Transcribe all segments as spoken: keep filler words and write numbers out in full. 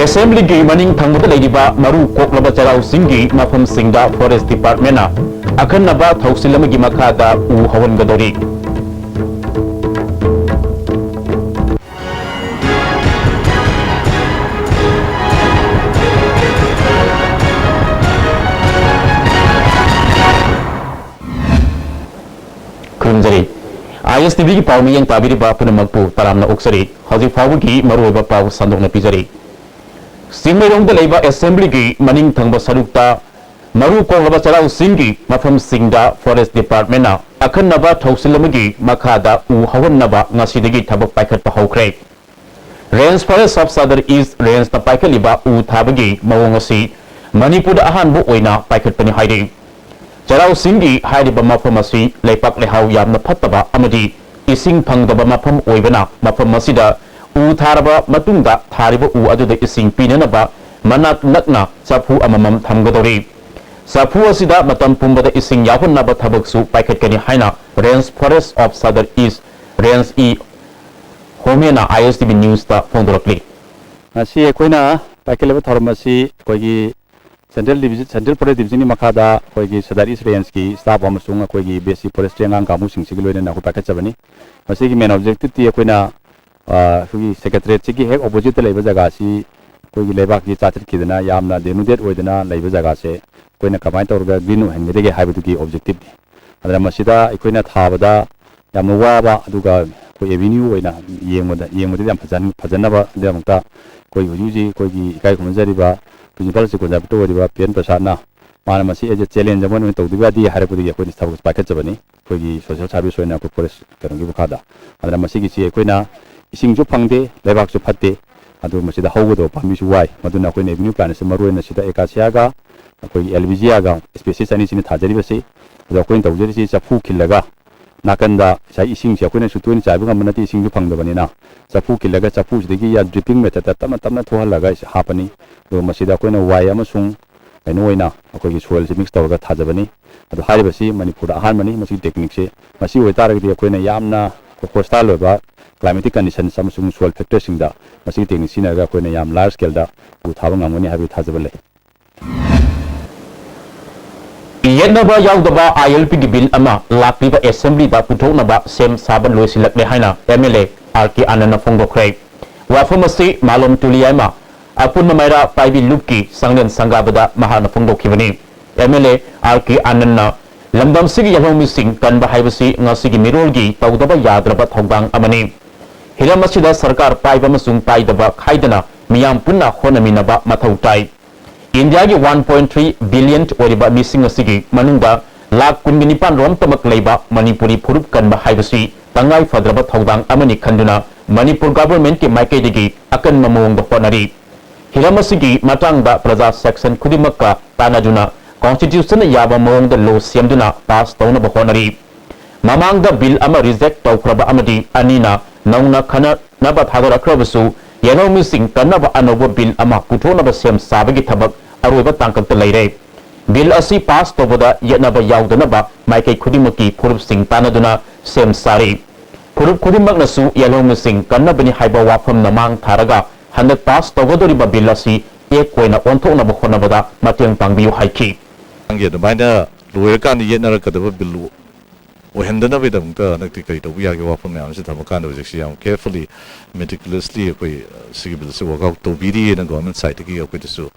ꯑꯦꯁꯦꯝꯕ꯭ꯂꯤꯒꯤ ꯃꯅꯤꯡ ꯊꯪꯕꯗ ꯂꯩꯔꯤꯕ ꯃꯔꯨ ꯀꯣꯛꯂꯕ ꯆꯩꯔꯥꯎꯁꯤꯡꯒꯤ ꯃꯐꯝꯁꯤꯡꯗ ꯐꯣꯔꯦꯁ ꯗꯤꯄꯥꯔꯠꯃꯦꯟꯅ ꯑꯈꯟꯅꯕ ꯊꯧꯁꯤꯜ ꯑꯃꯒꯤ ꯃꯈꯥꯗ ꯎ ꯍꯧꯍꯟꯒꯗꯧꯔꯤ꯫ ꯈꯨꯔꯨꯝꯖꯔꯤ꯫ ꯑꯥꯏ ꯑꯦꯁ ꯇꯤ ꯚꯤꯒꯤ ꯄꯥꯎ ꯃꯤꯠꯌꯦꯡ ꯇꯥꯕꯤꯔꯤꯕ ꯄꯨꯝꯅꯃꯛꯄꯨ ꯇꯔꯥꯝꯅ ꯑꯣꯛꯆꯔꯤ꯫ ꯍꯧꯖꯤꯛ ꯐꯥꯎꯕꯒꯤ ꯃꯔꯨꯑꯣꯏꯕ ꯄꯥꯎ ꯁꯟꯗꯣꯛꯅ ꯄꯤꯖꯔꯤ꯫ ꯆꯤꯡꯃꯩꯔꯣꯡꯗ ꯂꯩꯕ ꯑꯦꯁꯦꯝꯕ꯭ꯂꯤꯒꯤ ꯃꯅꯤꯡ ꯊꯪꯕ ꯁꯔꯨꯛꯇ ꯃꯔꯨ ꯀꯣꯛꯂꯕ ꯆꯩꯔꯥꯎꯁꯤꯡꯒꯤ ꯃꯐꯝꯁꯤꯡꯗ ꯐꯣꯔꯦꯁ ꯗꯤꯄꯥꯔꯠꯃꯦꯟꯅ ꯑꯈꯟꯅꯕ ꯊꯧꯁꯤꯜ ꯑꯃꯒꯤ ꯃꯈꯥꯗ ꯎ ꯍꯧꯍꯟꯅꯕ ꯉꯁꯤꯗꯒꯤ ꯊꯕꯛ ꯄꯥꯏꯈꯠꯄ ꯍꯧꯈ꯭ꯔꯦ꯫ ꯔꯦꯟꯖ ꯐꯣꯔꯦꯁ ꯑꯣꯐ ꯁꯗꯔ ꯏꯁ ꯔꯦꯟꯖꯅ ꯄꯥꯏꯈꯠꯂꯤꯕ ꯎ ꯊꯥꯕꯒꯤ ꯃꯑꯣꯡ ꯑꯁꯤ ꯃꯅꯤꯄꯨꯔꯗ ꯑꯍꯥꯟꯕ ꯑꯣꯏꯅ ꯄꯥꯏꯈꯠꯄꯅꯤ ꯍꯥꯏꯔꯤ꯫ ꯆꯩꯔꯥꯎ ꯆꯤꯡꯒꯤ ꯍꯥꯏꯔꯤꯕ ꯃꯐꯝ ꯑꯁꯤ ꯂꯩꯄꯥꯛ ꯂꯩꯍꯥꯎ ꯌꯥꯝꯅ ꯐꯠꯇꯕ ꯑꯃꯗꯤ ꯏꯁꯤꯡ ꯐꯪꯗꯕ ꯃꯐꯝ ꯑꯣꯏꯕꯅ, ꯃꯐꯝ ꯑꯁꯤꯗ ꯎ ꯊꯥꯔꯕ ꯃꯇꯨꯡꯗ ꯊꯥꯔꯤꯕ ꯎ ꯑꯗꯨꯗ ꯏꯁꯤꯡ ꯄꯤꯅꯅꯕ ꯃꯅꯥꯛ ꯅꯛꯅ ꯆꯐꯨ ꯑꯃꯃꯝ ꯊꯝꯒꯗꯧꯔꯤ꯫ ꯆꯐꯨ ꯑꯁꯤꯗ ꯃꯇꯝ ꯄꯨꯝꯕꯗ ꯏꯁꯤꯡ ꯌꯥꯎꯍꯟꯅꯕ ꯊꯕꯛꯁꯨ ꯄꯥꯏꯈꯠꯀꯅꯤ ꯍꯥꯏꯅ ꯔꯦꯟꯖ ꯐꯣꯔꯦꯁ ꯑꯣꯐ ꯁꯗꯔ is range E Homen I S T V ꯅ꯭ꯌꯨꯁꯇ ꯐꯣꯡꯗꯣꯔꯛꯂꯤ꯫ ꯉꯁꯤ ꯑꯩꯈꯣꯏꯅ ꯄꯥꯏꯈꯠꯂꯤꯕ ꯊꯧꯔꯝ ꯑꯁꯤ ꯑꯩꯈꯣꯏꯒꯤ ꯁꯦꯟꯇ꯭ꯔꯦꯜ ꯗꯤꯚꯤꯖꯟ, ꯁꯦꯟꯇ꯭ꯔꯦꯜ ꯐꯣꯔꯦꯁ ꯗꯤꯚꯤꯖꯟꯒꯤ ꯃꯈꯥꯗ ꯑꯩꯈꯣꯏꯒꯤ ꯁꯗꯔ ꯏꯁ ꯔꯦꯟꯖꯀꯤ ꯁ꯭ꯇꯥꯐ ꯑꯃꯁꯨꯡ ꯑꯩꯈꯣꯏꯒꯤ ꯕꯤ ꯑꯦꯁ ꯁꯤ ꯐꯣꯔꯦꯁꯇ꯭ꯔꯤ ꯑꯉꯥꯡ ꯀꯥꯡꯕꯨꯁꯤꯡꯁꯤꯒꯤ ꯂꯣꯏꯅꯅ ꯑꯩꯈꯣꯏ ꯄꯥꯏꯈꯠꯆꯕꯅꯤ꯫ ꯃꯁꯤꯒꯤ ꯃꯦꯟ ꯑꯣꯕꯖꯦꯛꯇꯤꯞꯇꯤ ꯑꯩꯈꯣꯏꯅ, ꯑ, ꯑꯩꯈꯣꯏꯒꯤ ꯁꯦꯀ꯭ꯔꯦꯇꯔꯤꯌꯦꯠꯁꯤꯒꯤ ꯍꯦꯛ ꯑꯣꯄꯣꯖꯤꯠꯇ ꯂꯩꯕ ꯖꯒꯥꯁꯤ ꯑꯩꯈꯣꯏꯒꯤ ꯂꯩꯕꯥꯛꯀꯤ ꯆꯥꯊꯠꯈꯤꯗꯅ ꯌꯥꯝꯅ ꯗꯦꯅꯨꯗꯦꯠ ꯑꯣꯏꯗꯅ ꯂꯩꯕ ꯖꯒꯥꯁꯦ ꯑꯩꯈꯣꯏꯅ ꯀꯃꯥꯏꯅ ꯇꯧꯔꯒ ꯒ꯭ꯔꯤꯟ ꯑꯣꯏꯍꯟꯒꯗꯒꯦ ꯍꯥꯏꯕꯗꯨꯒꯤ ꯑꯣꯕꯖꯦꯛꯇꯤꯞꯅꯤ꯫ ꯑꯗꯨꯅ ꯃꯁꯤꯗ ꯑꯩꯈꯣꯏꯅ ꯊꯥꯕꯗ ꯌꯥꯝꯅ ꯋꯥꯕ, ꯑꯗꯨꯒ ꯑꯩꯈꯣꯏ ꯑꯦꯚꯦꯅ꯭ꯌꯨ ꯑꯣꯏꯅ ꯌꯦꯡꯕꯗ, ꯌꯦꯡꯕꯗꯗꯤ ꯌꯥꯝ ꯐꯖꯍꯟ-, ꯐꯖꯅꯕꯒꯤꯗꯃꯛꯇ ꯑꯩꯈꯣꯏ ꯍꯧꯖꯤꯛ ꯍꯧꯖꯤꯛ ꯑꯩꯈꯣꯏꯒꯤ ꯏꯀꯥꯏ ꯈꯨꯝꯅꯖꯔꯤꯕ ꯄ꯭ꯔꯤꯟꯁꯤꯄꯥꯜ ꯆꯤꯐ ꯀꯟꯖꯥꯔꯕꯦꯇꯔ ꯑꯣꯏꯔꯤꯕ ꯄꯤ ꯑꯦꯟ ꯄ꯭ꯔꯁꯥꯗꯅ ꯃꯥꯅ ꯃꯁꯤ ꯑꯦꯖ ꯑꯦ ꯆꯦꯂꯦꯟꯖ ꯑꯃ ꯑꯣꯏꯅ ꯇꯧꯗꯕ ꯌꯥꯗꯦ ꯍꯥꯏꯔꯛꯄꯗꯒꯤ ꯑꯩꯈꯣꯏꯅ ꯊꯕꯛ ꯄꯥꯏꯈꯠꯆꯕꯅꯤ, ꯑꯩꯈꯣꯏꯒꯤ ꯁꯣꯁꯤꯌꯦꯜ ꯁꯥꯔꯚꯤꯁ ꯑꯣꯏꯅ ꯑꯩꯈꯣꯏ ꯐꯣꯔꯦꯁ ꯀꯩꯅꯣꯒꯤ ꯃꯈꯥꯗ꯫ ꯑꯗꯨꯅ ꯃꯁꯤꯒꯤꯁꯤ ꯑꯩꯈꯣꯏꯅ ꯏꯁꯤꯡꯁꯨ ꯐꯪꯗꯦ, ꯂꯩꯕꯥꯛꯁꯨ ꯐꯠꯇꯦ, ꯑꯗꯨ ꯃꯁꯤꯗ ꯍꯧꯒꯗꯕ ꯄꯥꯝꯕꯤꯁꯨ ꯋꯥꯏ꯫ ꯃꯗꯨꯅ ꯑꯩꯈꯣꯏꯅ ꯑꯦꯚꯦꯅ꯭ꯌꯨ ꯄ꯭ꯂꯥꯟ ꯑꯁꯤ ꯃꯔꯨꯑꯣꯏꯅ ꯁꯤꯗ ꯑꯦꯀꯥꯁꯤꯌꯥꯒ ꯑꯩꯈꯣꯏꯒꯤ ꯑꯦꯜꯕꯤꯖꯤꯌꯥꯒ ꯁ꯭ꯄꯦꯁꯤꯁ ꯑꯅꯤꯁꯤꯅ ꯊꯥꯖꯔꯤꯕꯁꯤ꯫ ꯑꯗꯣ ꯑꯩꯈꯣꯏꯅ ꯇꯧꯖꯔꯤꯁꯤ ꯆꯐꯨ ꯈꯤꯜꯂꯒ ꯅꯥꯀꯟꯗ ꯉꯁꯥꯏ ꯏꯁꯤꯡꯁꯦ ꯑꯩꯈꯣꯏꯅꯁꯨ ꯇꯣꯏꯅ ꯆꯥꯏꯕ ꯉꯝꯕ ꯅꯠꯇꯦ, ꯏꯁꯤꯡꯁꯨ ꯐꯪꯗꯕꯅꯤꯅ꯫ ꯆꯐꯨ ꯈꯤꯜꯂꯒ ꯆꯐꯨꯁꯤꯗꯒꯤ ꯗ꯭ꯔꯤꯄꯤꯡ ꯃꯦꯊꯠꯇ ꯇꯞꯅ ꯇꯞꯅ ꯊꯣꯛꯍꯜꯂꯒ ꯍꯥꯞꯄꯅꯤ꯫ ꯑꯗꯨꯒ ꯃꯁꯤꯗ ꯑꯩꯈꯣꯏꯅ ꯋꯥꯏ ꯑꯃꯁꯨꯡ ꯀꯩꯅꯣ ꯑꯣꯏꯅ ꯑꯩꯈꯣꯏꯒꯤ ꯁꯣꯏꯜꯁꯦ ꯃꯤꯛꯁ ꯇꯧꯔꯒ ꯊꯥꯖꯕꯅꯤ꯫ ꯑꯗꯣ ꯍꯥꯏꯔꯤꯕꯁꯤ ꯃꯅꯤꯄꯨꯔꯗ ꯑꯍꯥꯟꯕꯅꯤ ꯃꯁꯤꯒꯤ ꯇꯦꯛꯅꯤꯛꯁꯦ꯫ ꯃꯁꯤ ꯑꯣꯏꯇꯥꯔꯒꯗꯤ ꯑꯩꯈꯣꯏꯅ ꯌꯥꯝꯅ ꯍꯣꯁꯇꯥꯏꯜ ꯑꯣꯏꯕ climatic conditions ꯑꯃꯁꯨꯡ soil factorsꯁꯤꯡꯗ ꯃꯁꯤꯒꯤ technique ꯁꯤꯖꯤꯟꯅꯔꯒ ꯑꯩꯈꯣꯏꯅ ꯌꯥꯝ large scaleꯗ ꯎ ꯊꯥꯕ ꯉꯝꯒꯅꯤ ꯍꯥꯏꯕꯒꯤ ꯊꯥꯖꯕ ꯂꯩ꯫ ꯌꯦꯠꯅꯕ ꯌꯥꯎꯗꯕ ILPꯒꯤ bill ꯑꯃ ꯂꯥꯛꯂꯤꯕ assemblyꯗ ꯄꯨꯊꯣꯛꯅꯕ ꯁꯦꯝ ꯁꯥꯕ ꯂꯣꯏꯁꯤꯜꯂꯛꯂꯦ ꯍꯥꯏꯅ MLA RK ꯑꯥꯅꯟꯗꯅ ꯐꯣꯡꯗꯣꯛꯈ꯭ꯔꯦ꯫ ꯋꯥꯐꯝ ꯑꯁꯤ ꯃꯥꯂꯣꯝ ꯇꯨꯂꯤꯌꯥꯏꯃ, ꯑꯄꯨꯟꯕ ꯃꯩꯔꯥ ꯄꯥꯏꯕꯤ ꯂꯨꯞꯀꯤ ꯆꯥꯡꯂꯦꯟ ꯁꯪꯒꯥꯕꯗ ꯃꯍꯥꯛꯅ ꯐꯣꯡꯗꯣꯛꯈꯤꯕꯅꯤ꯫ MLA RK ꯑꯥꯅꯟꯗꯅ ꯂꯝꯗꯝꯁꯤꯒꯤ ꯌꯦꯜꯍꯧꯃꯤꯁꯤꯡ ꯀꯟꯕ ꯍꯥꯏꯕꯁꯤ ꯉꯁꯤꯒꯤ ꯃꯤꯔꯣꯜꯒꯤ ꯇꯧꯗꯕ ꯌꯥꯗ꯭ꯔꯕ ꯊꯧꯗꯥꯡ ꯑꯃꯅꯤ꯫ ꯍꯤꯔꯝ ꯑꯁꯤꯗ ꯁꯔꯀꯥꯔ ꯄꯥꯏꯕ ꯑꯃꯁꯨꯡ ꯄꯥꯏꯗꯕ ꯈꯥꯏꯗꯅ ꯃꯤꯌꯥꯝ ꯄꯨꯟꯅ ꯍꯣꯠꯅꯃꯤꯟꯅꯕ ꯃꯊꯧ ꯇꯥꯏ꯫ ꯏꯟꯗꯤꯌꯥꯒꯤ one point three billion ꯑꯣꯏꯔꯤꯕ ꯃꯤꯁꯤꯡ ꯑꯁꯤꯒꯤ ꯃꯅꯨꯡꯗ ꯂꯥꯈ ꯀꯨꯟꯒ ꯅꯤꯄꯥꯟ ꯔꯣꯝꯇꯃꯛ ꯂꯩꯕ ꯃꯅꯤꯄꯨꯔꯤ ꯐꯨꯔꯨꯞ ꯀꯟꯕ ꯍꯥꯏꯕꯁꯤ ꯇꯉꯥꯏ ꯐꯗ꯭ꯔꯕ ꯊꯧꯗꯥꯡ ꯑꯃꯅꯤ ꯈꯟꯗꯨꯅ ꯃꯅꯤꯄꯨꯔ governmentꯀꯤ ꯃꯥꯏꯀꯩꯗꯒꯤ ꯑꯀꯟꯕ ꯃꯑꯣꯡꯗ ꯍꯣꯠꯅꯔꯤ꯫ ꯍꯤꯔꯝ ꯑꯁꯤꯒꯤ ꯃꯇꯥꯡꯗ ꯄ꯭ꯔꯖꯥ section ꯈꯨꯗꯤꯡꯃꯛꯀ ꯇꯥꯟꯅꯗꯨꯅ constitutionꯅ ꯌꯥꯕ ꯃꯑꯣꯡꯗ law ꯁꯦꯝꯗꯨꯅ pass ꯇꯧꯅꯕ ꯍꯣꯠꯅꯔꯤ꯫ ꯃꯃꯥꯡꯗ bill ꯑꯃ reject ꯇꯧꯈ꯭ꯔꯕ ꯑꯃꯗꯤ ꯑꯅꯤꯅ ꯅꯧꯅ ꯈꯟꯅꯅꯕ ꯊꯥꯗꯔꯛꯈ꯭ꯔꯕꯁꯨ, ꯌꯦꯜꯍꯧꯃꯤꯁꯤꯡ ꯀꯟꯅꯕ ꯑꯅꯧꯕ bill ꯑꯃ ꯄꯨꯊꯣꯛꯅꯕ ꯁꯦꯝ ꯁꯥꯕꯒꯤ ꯊꯕꯛ ꯑꯔꯣꯏꯕ ꯇꯥꯡꯀꯛꯇ ꯂꯩꯔꯦ꯫ Bill ꯑꯁꯤ pass ꯇꯧꯕꯗ ꯌꯦꯠꯅꯕ ꯌꯥꯎꯗꯅꯕ ꯃꯥꯏꯀꯩ ꯈꯨꯗꯤꯡꯃꯛꯀꯤ ꯐꯨꯔꯨꯞꯁꯤꯡ ꯇꯥꯟꯅꯗꯨꯅ ꯁꯦꯝ ꯁꯥꯔꯤ꯫ ꯐꯨꯔꯨꯞ ꯈꯨꯗꯤꯡꯃꯛꯅꯁꯨ ꯌꯦꯜꯍꯧꯃꯤꯁꯤꯡ ꯀꯟꯅꯕꯅꯤ ꯍꯥꯏꯕ ꯋꯥꯐꯝꯅ ꯃꯥꯡ ꯊꯥꯔꯒ ꯍꯟꯗꯛ pass ꯇꯧꯒꯗꯧꯔꯤꯕ bill ꯑꯁꯤ act ꯑꯣꯏꯅ ꯑꯣꯟꯊꯣꯛꯅꯕ ꯍꯣꯠꯅꯕꯗ ꯃꯇꯦꯡ ꯄꯥꯡꯕꯤꯌꯨ ꯍꯥꯏꯈꯤ꯫ ꯅꯪꯒꯤ ꯑꯗꯨꯃꯥꯏꯅ ꯂꯣꯏꯔꯀꯥꯟꯗ ꯌꯦꯠꯅꯔꯛꯀꯗꯕ bill ꯑꯣꯏꯍꯟꯗꯅꯕꯒꯤꯗꯃꯛꯇ ꯍꯟꯗꯛꯇꯤ ꯀꯔꯤ ꯇꯧꯕ ꯌꯥꯒꯦ? ꯋꯥꯐꯝ ꯃꯌꯥꯝ ꯑꯁꯤ ꯊꯝꯃꯀꯥꯟꯗ ꯍꯧꯖꯤꯛꯁꯤ ꯌꯥꯝ carefully, meticulously ꯑꯩꯈꯣꯏ, ꯑ, ꯁꯤꯒꯤ bill ꯑꯁꯤ work out ꯇꯧꯕꯤꯔꯤꯑꯅ government sideꯇꯒꯤ ꯑꯩꯈꯣꯏꯗꯁꯨ,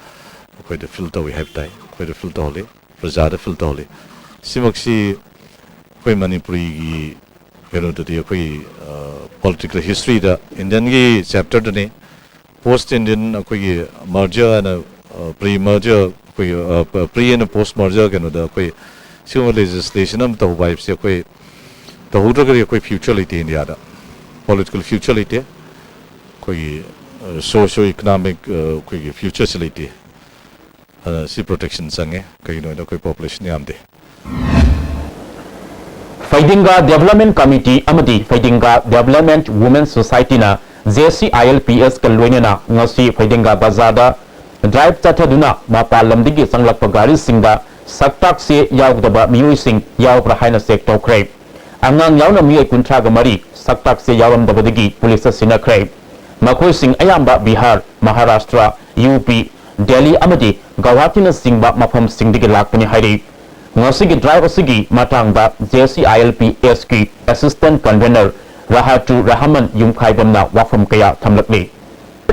ꯑꯩꯈꯣꯏꯗ feel ꯇꯧꯏ ꯍꯥꯏꯕ ꯇꯥꯏ, ꯑꯩꯈꯣꯏꯗ feel ꯇꯧꯍꯜꯂꯤ, ꯄ꯭ꯔꯖꯥꯗ feel ꯇꯧꯍꯜꯂꯤ꯫ ꯁꯤꯃꯛꯁꯤ ꯑꯩꯈꯣꯏ ꯃꯅꯤꯄꯨꯔꯤꯒꯤ ꯀꯩꯅꯣꯗꯗꯤ, ꯑꯩꯈꯣꯏꯒꯤ, ꯑ, political historyꯗ Indianꯒꯤ chapterꯗꯅꯤ꯫ Post Indian ꯑꯩꯈꯣꯏꯒꯤ merger ꯍꯥꯏꯅ, ꯑ, pre merger, ꯑꯩꯈꯣꯏꯒꯤ, ꯑ, pre ꯑꯃꯗꯤ post merger ꯀꯩꯅꯣꯗ ꯑꯩꯈꯣꯏ ꯁꯤꯒꯨꯝꯕ legislation ꯑꯃ ꯇꯧꯕ ꯍꯥꯏꯕꯁꯦ ꯑꯩꯈꯣꯏ ꯇꯧꯍꯧꯗ꯭ꯔꯒꯗꯤ ꯑꯩꯈꯣꯏ future ꯂꯩꯇꯦ ꯏꯟꯗꯤꯌꯥꯗ, political future ꯂꯩꯇꯦ, ꯑꯩꯈꯣꯏꯒꯤ, ꯑ, socio economic, ꯑ, ꯑꯩꯈꯣꯏꯒꯤ futureꯁꯦ ꯂꯩꯇꯦ꯫ ꯑꯗꯨꯅ ꯁꯤ protection ꯆꯪꯉꯦ, ꯀꯩꯒꯤꯅꯣ ꯍꯥꯏꯗ ꯑꯩꯈꯣꯏ population ꯌꯥꯝꯗꯦ꯫ ꯐꯩꯗꯤꯡꯒꯥ Development Committee ꯑꯃꯗꯤ ꯐꯩꯗꯤꯡꯒꯥ Development Women Societyꯅ JCILPSꯀ ꯂꯣꯏꯅꯅ ꯉꯁꯤ ꯐꯩꯗꯤꯡꯒꯥ ꯕꯖꯥꯔꯗ drive ꯆꯠꯊꯗꯨꯅ ꯃꯄꯥꯟ ꯂꯝꯗꯒꯤ ꯆꯪꯂꯛꯄ ꯒꯥꯔꯤꯁꯤꯡꯗ ꯁꯛꯇꯥꯛꯁꯦ ꯌꯥꯎꯗꯕ ꯃꯤꯑꯣꯏꯁꯤꯡ ꯌꯥꯎꯕ꯭ꯔꯥ ꯍꯥꯏꯅ check ꯇꯧꯈ꯭ꯔꯦ꯫ ꯑꯉꯥꯡ ꯌꯥꯎꯅ ꯃꯤꯑꯣꯏ ꯀꯨꯟꯊ꯭ꯔꯥꯒ ꯃꯔꯤ ꯁꯛꯇꯥꯛꯁꯦ ꯌꯥꯎꯔꯝꯗꯕꯗꯒꯤ ꯄꯨꯂꯤꯁꯇ ꯁꯤꯟꯅꯈ꯭ꯔꯦ꯫ ꯃꯈꯣꯏꯁꯤꯡ ꯑꯌꯥꯝꯕ ꯕꯤꯍꯥꯔ, ꯃꯍꯥꯔꯥꯁꯇ꯭ꯔ, ꯌꯨ ꯄꯤ, ꯗꯦꯜꯂꯤ ꯑꯃꯗꯤ ꯒꯧꯍꯥꯇꯤꯅꯆꯤꯡꯕ ꯃꯐꯝꯁꯤꯡꯗꯒꯤ ꯂꯥꯛꯄꯅꯤ ꯍꯥꯏꯔꯤ꯫ ꯉꯁꯤꯒꯤ ꯗ꯭ꯔꯥꯏꯚ ꯑꯁꯤꯒꯤ ꯃꯇꯥꯡꯗ J C I L P ꯑꯦꯁꯀꯤ ꯑꯦꯁꯤꯁꯇꯦꯟ ꯀꯟꯚꯦꯅꯔ ꯔꯍꯥꯇꯨ ꯔꯍꯃꯟ ꯌꯨꯝꯈꯥꯏꯕꯝꯅ ꯋꯥꯐꯝ ꯀꯌꯥ ꯊꯝꯂꯛꯂꯤ꯫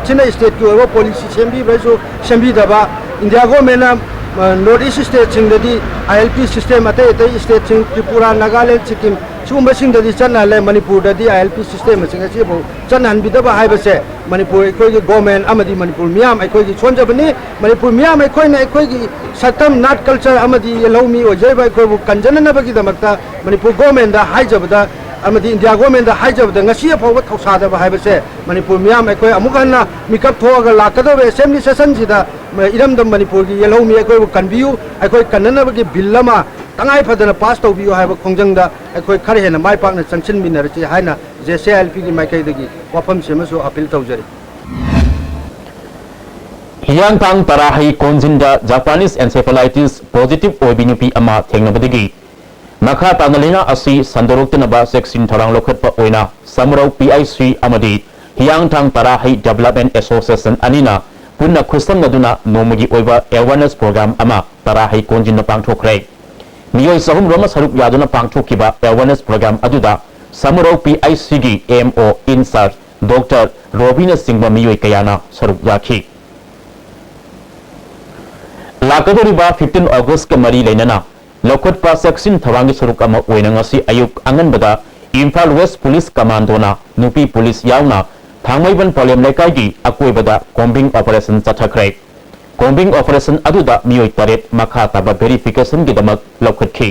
ꯁꯤꯅ ꯁ꯭ꯇꯦꯠꯀꯤ ꯑꯣꯏꯕ ꯄꯣꯂꯤꯁꯤ ꯁꯦꯝꯕꯤꯕ꯭ꯔꯁꯨ ꯁꯦꯝꯕꯤꯗꯕ, ꯏꯟꯗꯤꯌꯥ ꯒꯣꯔꯃꯦꯟꯅ, ꯑ, ꯅꯣꯔꯠ ꯏꯁ ꯁ꯭ꯇꯦꯠꯁꯤꯡꯗꯗꯤ ꯑꯥꯏ ꯑꯦꯜ ꯄꯤ ꯁꯤꯁꯇꯦꯝ, ꯑꯇꯩ ꯑꯇꯩ ꯁ꯭ꯇꯦꯠꯁꯤꯡ, ꯇ꯭ꯔꯤꯄꯨꯔꯥ, ꯅꯥꯒꯥꯂꯦꯟ, ꯁꯤꯛꯀꯤꯝ ꯁꯤꯒꯨꯝꯕꯁꯤꯡꯗꯗꯤ ꯆꯠꯅꯍꯜꯂꯦ꯫ ꯃꯅꯤꯄꯨꯔꯗꯗꯤ ꯑꯥꯏ ꯑꯦꯜ ꯄꯤ ꯁꯤꯁꯇꯦꯝ ꯑꯁꯤ ꯉꯁꯤꯐꯥꯎ ꯆꯠꯅꯍꯟꯕꯤꯗꯕ ꯍꯥꯏꯕꯁꯦ ꯃꯅꯤꯄꯨꯔ ꯑꯩꯈꯣꯏꯒꯤ ꯒꯣꯔꯃꯦꯟ ꯑꯃꯗꯤ ꯃꯅꯤꯄꯨꯔ ꯃꯤꯌꯥꯝ ꯑꯩꯈꯣꯏꯒꯤ ꯁꯣꯟꯖꯕꯅꯤ꯫ ꯃꯅꯤꯄꯨꯔ ꯃꯤꯌꯥꯝ ꯑꯩꯈꯣꯏꯅ ꯑꯩꯈꯣꯏꯒꯤ ꯁꯛꯇꯝ, ꯅꯥꯠ, ꯀꯜꯆꯔ ꯑꯃꯗꯤ ꯌꯦꯜꯍꯧꯃꯤ ꯑꯣꯏꯖꯔꯤꯕ ꯑꯩꯈꯣꯏꯕꯨ ꯀꯟꯖꯅꯅꯕꯒꯤꯗꯃꯛꯇ ꯃꯅꯤꯄꯨꯔ ꯒꯣꯔꯃꯦꯟꯗ ꯍꯥꯏꯖꯕꯗ ꯑꯃꯗꯤ ꯏꯟꯗꯤꯌꯥ ꯒꯣꯔꯃꯦꯟꯗ ꯍꯥꯏꯖꯕꯗ ꯉꯁꯤ ꯐꯥꯎꯕ ꯊꯧꯁꯥꯗꯕ ꯍꯥꯏꯕꯁꯦ ꯃꯅꯤꯄꯨꯔ ꯃꯤꯌꯥꯝ ꯑꯩꯈꯣꯏ ꯑꯃꯨꯛ ꯍꯟꯅ ꯃꯤꯀꯞ ꯊꯣꯛꯑꯒ ꯂꯥꯛꯀꯗꯧꯔꯤꯕ ꯑꯦꯁꯦꯝꯕ꯭ꯂꯤ ꯁꯦꯁꯟꯁꯤꯗ ꯏꯔꯝꯗꯝ ꯃꯅꯤꯄꯨꯔꯒꯤ ꯌꯦꯜꯍꯧꯃꯤ ꯑꯩꯈꯣꯏꯕꯨ ꯀꯟꯕꯤꯌꯨ, ꯑꯩꯈꯣꯏ ꯀꯟꯅꯅꯕꯒꯤ ꯕꯤꯜ ꯑꯃ ꯇꯉꯥꯏ ꯐꯗꯅ ꯄꯥꯁ ꯇꯧꯕꯤꯌꯨ ꯍꯥꯏꯕ ꯈꯣꯡꯖꯪꯗ ꯑꯩꯈꯣꯏ ꯈꯔ ꯍꯦꯟꯅ ꯃꯥꯏ ꯄꯥꯛꯅ ꯆꯪꯁꯤꯟꯃꯤꯟꯅꯔꯁꯤ ꯍꯥꯏꯅ ꯖꯦ ꯁꯤ ꯑꯥꯏ ꯑꯦꯜ ꯄꯤꯒꯤ ꯃꯥꯏꯀꯩꯗꯒꯤ ꯋꯥꯐꯝꯁꯤ ꯑꯃꯁꯨ ꯑꯄꯤꯜ ꯇꯧꯖꯔꯤ꯫ ꯍꯤꯌꯥꯡꯊꯥꯡ ꯇꯔꯥꯍꯩ ꯀꯣꯟꯖꯤꯟꯗ ꯖꯄꯥꯅꯤꯁ ꯑꯦꯟꯁꯦꯐꯦꯂꯥꯏꯇꯤꯁ ꯄꯣꯖꯤꯇꯤꯚ ꯑꯣꯏꯕꯤ ꯅꯨꯄꯤ ꯑꯃ ꯊꯦꯡꯅꯕꯗꯒꯤ ꯃꯈꯥ ꯇꯥꯅ ꯂꯥꯏꯅꯥ ꯑꯁꯤ ꯁꯟꯗꯣꯔꯛꯇꯅꯕ ꯆꯦꯛꯁꯤꯟ ꯊꯧꯔꯥꯡ ꯂꯧꯈꯠꯄ ꯑꯣꯏꯅ ꯁꯃꯨꯔꯧ ꯄꯤ ꯑꯥꯏ ꯁꯤ ꯑꯃꯗꯤ ꯍꯤꯌꯥꯡꯊꯥꯡ ꯇꯔꯥꯍꯩ ꯗꯤꯕꯦꯂꯞꯃꯦꯟ ꯑꯦꯁꯣꯁꯤꯌꯦꯁꯟ ꯑꯅꯤꯅ ꯄꯨꯟꯅ ꯈꯨꯠꯁꯝꯅꯗꯨꯅ ꯅꯣꯡꯃꯒꯤ ꯑꯣꯏꯕ ꯑꯦꯋꯥꯔꯅꯦꯁ ꯄ꯭ꯔꯣꯒ꯭ꯔꯥꯝ ꯑꯃ ꯇꯔꯥꯍꯩ ꯀꯣꯟꯖꯤꯟꯗ ꯄꯥꯡꯊꯣꯛꯈ꯭ꯔꯦ꯫ ꯃꯤꯑꯣꯏ ꯆꯍꯨꯝ ꯔꯣꯝꯅ ꯁꯔꯨꯛ ꯌꯥꯗꯨꯅ ꯄꯥꯡꯊꯣꯛꯈꯤꯕ ꯑꯦꯋꯥꯔꯅꯦꯁ ꯄ꯭ꯔꯣꯒ꯭ꯔꯥꯝ ꯑꯗꯨꯗ ꯁꯃꯨꯔꯧ ꯄꯤ ꯑꯥꯏ ꯁꯤꯒꯤ ꯑꯦꯝ ꯑꯣ ꯏꯟꯆꯥꯔꯖ ꯗꯣꯛꯇꯔ ꯔꯣꯕꯤꯅꯆꯤꯡꯕ ꯃꯤꯑꯣꯏ ꯀꯌꯥꯅ ꯁꯔꯨꯛ ꯌꯥꯈꯤ꯫ ꯂꯥꯛꯀꯗꯧꯔꯤꯕ ꯐꯤꯐꯇꯤꯟ ꯑꯣꯒꯁꯀ ꯃꯔꯤ ꯂꯩꯅꯅ ꯂꯧꯈꯠꯄ ꯆꯦꯛꯁꯤꯟ ꯊꯧꯔꯥꯡꯒꯤ ꯁꯔꯨꯛ ꯑꯃ ꯑꯣꯏꯅ ꯉꯁꯤ ꯑꯌꯨꯛ ꯑꯉꯟꯕꯗ ꯏꯝꯐꯥꯜ ꯋꯦꯁ ꯄꯨꯂꯤꯁ ꯀꯃꯥꯟꯗꯣꯅ ꯅꯨꯄꯤ ꯄꯨꯂꯤꯁ ꯌꯥꯎꯅ ꯊꯥꯡꯃꯩꯕꯟ ꯄꯂꯦꯝ ꯂꯩꯀꯥꯏꯒꯤ ꯑꯀꯣꯏꯕꯗ ꯀꯣꯝꯕꯤꯡ ꯑꯣꯄꯔꯦꯁꯟ ꯆꯠꯊꯈ꯭ꯔꯦ꯫ ꯀꯣꯝꯕꯤꯡ ꯑꯣꯄꯔꯦꯁꯟ ꯑꯗꯨꯗ ꯃꯤꯑꯣꯏ ꯇꯔꯦꯠ ꯃꯈꯥ ꯇꯥꯕ ꯚꯦꯔꯤꯐꯤꯀꯦꯁꯟꯒꯤꯗꯃꯛ ꯂꯧꯈꯠꯈꯤ꯫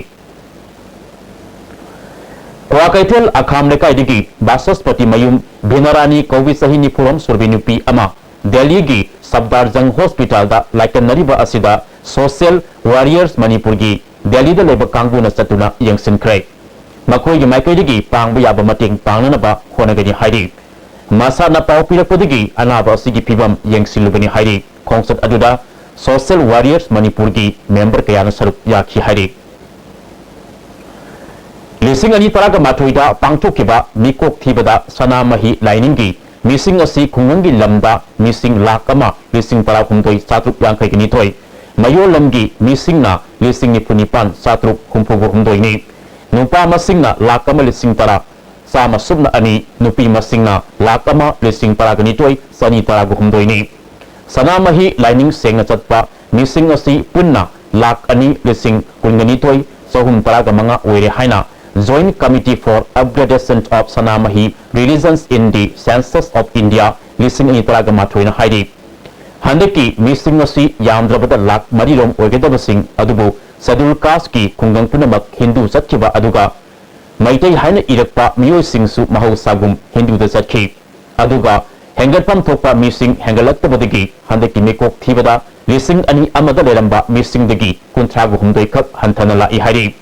ꯀ꯭ꯋꯥꯀꯩꯊꯦꯜ ꯑꯈꯥꯝ ꯂꯩꯀꯥꯏꯗꯒꯤ ꯕꯥꯁꯁꯄꯇꯤ ꯃꯌꯨꯝ ꯚꯤꯅꯥꯔꯥꯅꯤ ꯀꯧꯕꯤ ꯆꯍꯤ ꯅꯤꯐꯨꯔꯣꯝ ꯁꯨꯔꯕꯤ ꯅꯨꯄꯤ ꯑꯃ ꯗꯦꯜꯂꯤꯒꯤ ꯁꯕꯗꯥꯔꯖꯪ ꯍꯣꯁꯄꯤꯇꯥꯜꯗ ꯂꯥꯏꯀꯠꯅꯔꯤꯕ ꯑꯁꯤꯗ ꯁꯣꯁꯤꯌꯦꯜ ꯋꯥꯔꯤꯌꯔꯁ ꯃꯅꯤꯄꯨꯔꯒꯤ ꯗꯦꯜꯂꯤꯗ ꯂꯩꯕ ꯀꯥꯡꯕꯨꯅ ꯆꯠꯇꯨꯅ ꯌꯦꯡꯁꯤꯟꯈ꯭ꯔꯦ꯫ ꯃꯈꯣꯏꯒꯤ ꯃꯥꯏꯀꯩꯗꯒꯤ ꯄꯥꯡꯕ ꯌꯥꯕ ꯃꯇꯦꯡ ꯄꯥꯡꯅꯅꯕ ꯍꯣꯠꯅꯒꯅꯤ ꯍꯥꯏꯔꯤ꯫ ꯃꯁꯥꯅ ꯄꯥꯎ ꯄꯤꯔꯛꯄꯗꯒꯤ ꯑꯅꯥꯕ ꯑꯁꯤꯒꯤ ꯐꯤꯕꯝ ꯌꯦꯡꯁꯤꯜꯂꯨꯕꯅꯤ ꯍꯥꯏꯔꯤ꯫ ꯈꯣꯡꯆꯠ ꯑꯗꯨꯗ ꯁꯣꯁꯤꯌꯦꯜ ꯋꯥꯔꯤꯌꯔꯁ ꯃꯅꯤꯄꯨꯔꯒꯤ ꯃꯦꯝꯕꯔ ꯀꯌꯥꯅ ꯁꯔꯨꯛ ꯌꯥꯈꯤ ꯍꯥꯏꯔꯤ꯫ ꯂꯤꯁꯤꯡ ꯑꯅꯤ ꯇꯔꯥꯒ ꯃꯥꯊꯣꯏꯗ ꯄꯥꯡꯊꯣꯛꯈꯤꯕ ꯃꯤꯀꯣꯛ ꯊꯤꯕꯗ ꯁꯅꯥꯃꯍꯤ ꯂꯥꯏꯅꯤꯡꯒꯤ ꯃꯤꯁꯤꯡ ꯑꯁꯤ ꯈꯨꯡꯒꯪꯒꯤ ꯂꯝꯗ ꯃꯤꯁꯤꯡ ꯂꯥꯈ ꯑꯃ ꯂꯤꯁꯤꯡ ꯇꯔꯥꯍꯨꯝꯗꯣꯏ ꯆꯥꯇ꯭ꯔꯨꯛ ꯌꯥꯡꯈꯩꯒ ꯅꯤꯊꯣꯏ, ꯃꯌꯣꯜ ꯂꯝꯒꯤ ꯃꯤꯁꯤꯡꯅ ꯂꯤꯁꯤꯡ ꯅꯤꯐꯨ ꯅꯤꯄꯥꯟ ꯆꯥꯇ꯭ꯔꯨꯛ ꯍꯨꯝꯐꯨ ꯍꯨꯝꯗꯣꯏꯅꯤ꯫ ꯅꯨꯄꯥ ꯃꯁꯤꯡꯅ ꯂꯥꯈ ꯑꯃ ꯂꯤꯁꯤꯡ ꯇꯔꯥ ꯆꯥꯝꯃ ꯁꯨꯞꯅ ꯑꯅꯤ, ꯅꯨꯄꯤ ꯃꯁꯤꯡꯅ ꯂꯥꯈ ꯑꯃ ꯂꯤꯁꯤꯡ ꯇꯔꯥꯒ ꯅꯤꯊꯣꯏ ꯆꯅꯤ ꯇꯔꯥꯒ ꯍꯨꯝꯗꯣꯏꯅꯤ꯫ ꯁꯅꯥꯃꯍꯤ ꯂꯥꯏꯅꯤꯡ ꯁꯦꯡꯅ ꯆꯠꯄ ꯃꯤꯁꯤꯡ ꯑꯁꯤ ꯄꯨꯟꯅ ꯂꯥꯈ ꯑꯅꯤ ꯂꯤꯁꯤꯡ ꯀꯨꯟꯒ ꯅꯤꯊꯣꯏ ꯆꯍꯨꯝ ꯇꯔꯥꯒ ꯃꯉꯥ ꯑꯣꯏꯔꯦ ꯍꯥꯏꯅ Joint Committee for Upgradation of Sanamahi Religions in the Census of India ꯂꯤꯁꯤꯡ ꯑꯅꯤ ꯇꯔꯥꯒ ꯃꯥꯊꯣꯏꯅ ꯍꯥꯏꯔꯤ꯫ ꯍꯟꯗꯛꯀꯤ ꯃꯤꯁꯤꯡ ꯑꯁꯤ ꯌꯥꯝꯗ꯭ꯔꯕꯗ ꯂꯥꯈ ꯃꯔꯤꯔꯣꯝ ꯑꯣꯏꯒꯗꯕꯁꯤꯡ ꯑꯗꯨꯕꯨ Scheduled Casteꯀꯤ ꯈꯨꯡꯒꯪ ꯄꯨꯝꯅꯃꯛ ꯍꯤꯟꯗꯨ ꯆꯠꯈꯤꯕ ꯑꯗꯨꯒ ꯃꯩꯇꯩ ꯍꯥꯏꯅ ꯏꯔꯛꯄ ꯃꯤꯑꯣꯏꯁꯤꯡꯁꯨ ꯃꯍꯧꯁꯥꯒꯨꯝ ꯍꯤꯟꯗꯨꯗ ꯆꯠꯈꯤ꯫ ꯑꯗꯨꯒ ꯍꯦꯟꯒꯠꯐꯝ ꯊꯣꯛꯄ ꯃꯤꯁꯤꯡ ꯍꯦꯟꯒꯠꯂꯛꯇꯕꯗꯒꯤ ꯍꯟꯗꯛꯀꯤ ꯃꯤꯀꯣꯛ ꯊꯤꯕꯗ ꯂꯤꯁꯤꯡ ꯑꯅꯤ ꯑꯃꯗ ꯂꯩꯔꯝꯕ ꯃꯤꯁꯤꯡꯗꯒꯤ ꯀꯨꯟꯊ꯭ꯔꯥꯒ ꯍꯨꯝꯗꯣꯏ ꯈꯛ ꯍꯟꯊꯅ ꯂꯥꯛꯏ ꯍꯥꯏꯔꯤ꯫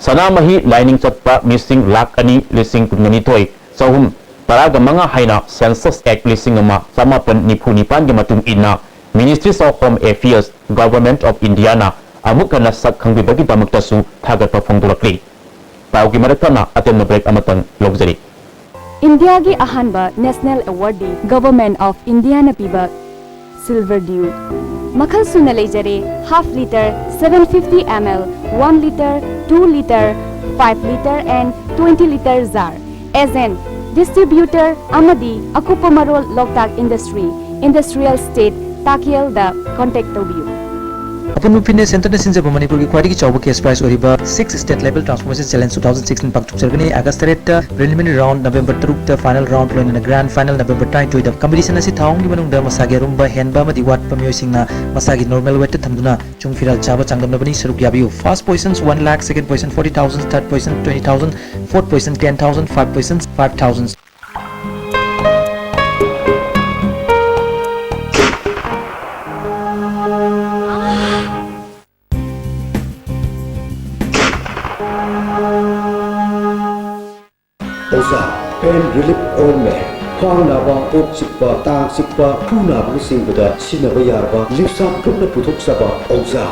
ꯁꯅꯥꯃꯍꯤ ꯂꯥꯏꯅꯤꯡ ꯆꯠꯄ ꯃꯤꯁꯤꯡ ꯂꯥꯈ ꯑꯅꯤ ꯂꯤꯁꯤꯡ ꯀꯨꯟꯒ ꯅꯤꯊꯣꯏ ꯆꯍꯨꯝ ꯇꯔꯥꯒ ꯃꯉꯥ ꯍꯥꯏꯅ Census Act ꯂꯤꯁꯤꯡ ꯑꯃ ꯆꯃꯥꯄꯟ ꯅꯤꯐꯨ ꯅꯤꯄꯥꯟꯒꯤ ꯃꯇꯨꯡ ꯏꯟꯅ Ministries of Home Affairs, Government of Indiaꯅ ꯑꯃꯨꯛ ꯍꯟꯅ ꯁꯛ ꯈꯪꯕꯤꯕꯒꯤꯗꯃꯛꯇꯁꯨ ꯊꯥꯒꯠꯄ ꯐꯣꯡꯗꯣꯔꯛꯂꯤ꯫ ꯄꯥꯎꯒꯤ ꯃꯔꯛ ꯊꯠꯅ ꯑꯇꯦꯟꯕ break ꯑꯃꯇꯪ ꯂꯧꯖꯔꯤ꯫ ꯏꯟꯗꯤꯌꯥꯒꯤ ꯑꯍꯥꯟꯕ national awardꯗꯤ Government of Indiaꯅ ꯄꯤꯕ Silver Dew ꯃꯈꯜ ꯁꯨꯅ ꯂꯩꯖꯔꯦ: half litre, seven fifty ml, one litre, two litre, five litre and twenty litre jar꯫ Agent, distributor ꯑꯃꯗꯤ ꯑꯀꯨꯞꯄ ꯃꯔꯣꯜ ꯂꯣꯛꯇꯥꯛ Industry, Industrial Estate, ꯇꯥꯀꯦꯜꯗ contact ꯇꯧꯕꯤꯌꯨ꯫ ꯑꯄꯨꯟꯕ Fitness Centreꯅ ꯁꯤꯟꯖꯕ ꯃꯅꯤꯄꯨꯔꯒꯤ ꯈ꯭ꯋꯥꯏꯗꯒꯤ ꯆꯥꯎꯕ cash prize ꯑꯣꯏꯔꯤꯕ Six State Level Transformation Challenge two thousand sixteen ꯄꯥꯡꯊꯣꯛꯆꯔꯒꯅꯤ꯫ August ꯇꯔꯦꯠꯇ preliminary round, November ꯇꯔꯨꯛꯇ final round, ꯂꯣꯏꯅꯅ grand final November ꯇꯔꯥꯅꯤꯊꯣꯏꯗ꯫ Competition ꯑꯁꯤ ꯊꯥ ꯑꯍꯨꯝꯒꯤ ꯃꯅꯨꯡꯗ ꯃꯁꯥꯒꯤ ꯑꯔꯨꯝꯕ ꯍꯦꯟꯕ ꯑꯃꯗꯤ ꯋꯥꯠꯄ ꯃꯤꯑꯣꯏꯁꯤꯡꯅ ꯃꯁꯥꯒꯤ normal weightꯇ ꯊꯝꯗꯨꯅ ꯆꯨꯡ ꯐꯤꯔꯥꯜ ꯆꯥꯕ ꯆꯥꯡꯗꯝꯅꯕꯅꯤ꯫ ꯁꯔꯨꯛ ꯌꯥꯕꯤꯌꯨ꯫ First position one lakh, second position forty thousand, third position twenty thousand, fourth position ten thousand, five position five thousand꯫ ꯑꯣꯖꯥ, pain relief ointment, ꯈ꯭ꯋꯥꯡ ꯅꯥꯕ, ꯀꯣꯛ ꯆꯤꯛꯄ, ꯇꯥꯡ ꯆꯤꯛꯄ, ꯈꯨ ꯅꯥꯕꯅꯆꯤꯡꯕꯗ ꯁꯤꯖꯤꯟꯅꯕ ꯌꯥꯔꯕ ꯂꯤꯞꯁꯥꯞ ꯒ꯭ꯔꯨꯞꯅ ꯄꯨꯊꯣꯛꯆꯕ ꯑꯣꯖꯥ꯫